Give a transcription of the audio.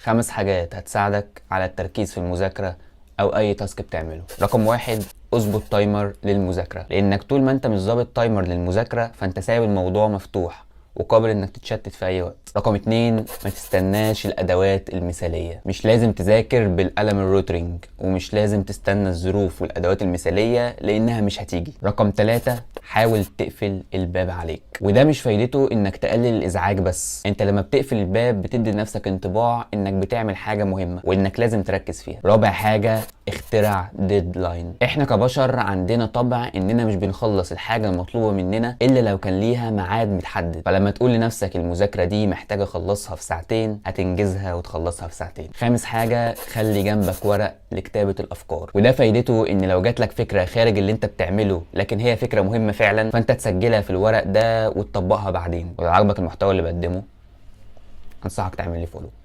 5 حاجات هتساعدك على التركيز في المذاكرة او اي task بتعمله. رقم 1، اظبط timer للمذاكرة، لانك طول ما انت مش ظابط timer للمذاكرة فانت سايب الموضوع مفتوح وقابل انك تتشتت في اي وقت. رقم 2، ما تستناش الادوات المثالية، مش لازم تذاكر بالقلم ال Rotring، ومش لازم تستنى الظروف والادوات المثالية لانها مش هتيجي. رقم 3، حاول تقفل الباب عليك، وده مش فايدته انك تقلل الازعاج بس، انت لما بتقفل الباب بتدي لنفسك انطباع انك بتعمل حاجة مهمة وانك لازم تركز فيها. رابع حاجة، اخترع deadline. احنا كبشر عندنا طبع اننا مش بنخلص الحاجة المطلوبة مننا الا لو كان ليها ميعاد متحدد، فلما تقول لنفسك المذاكرة دي محتاجة اخلصها في ساعتين هتنجزها وتخلصها في ساعتين. خامس حاجة، خلي جنبك ورق لكتابة الافكار، وده فايدته ان لو جاتلك فكرة خارج اللي انت بتعمله لكن هي فكرة مهمة فعلا فانت تسجلها في الورق ده وتطبقها بعدين. ولو عجبك المحتوى اللي بقدمه انصحك تعمل لي follow.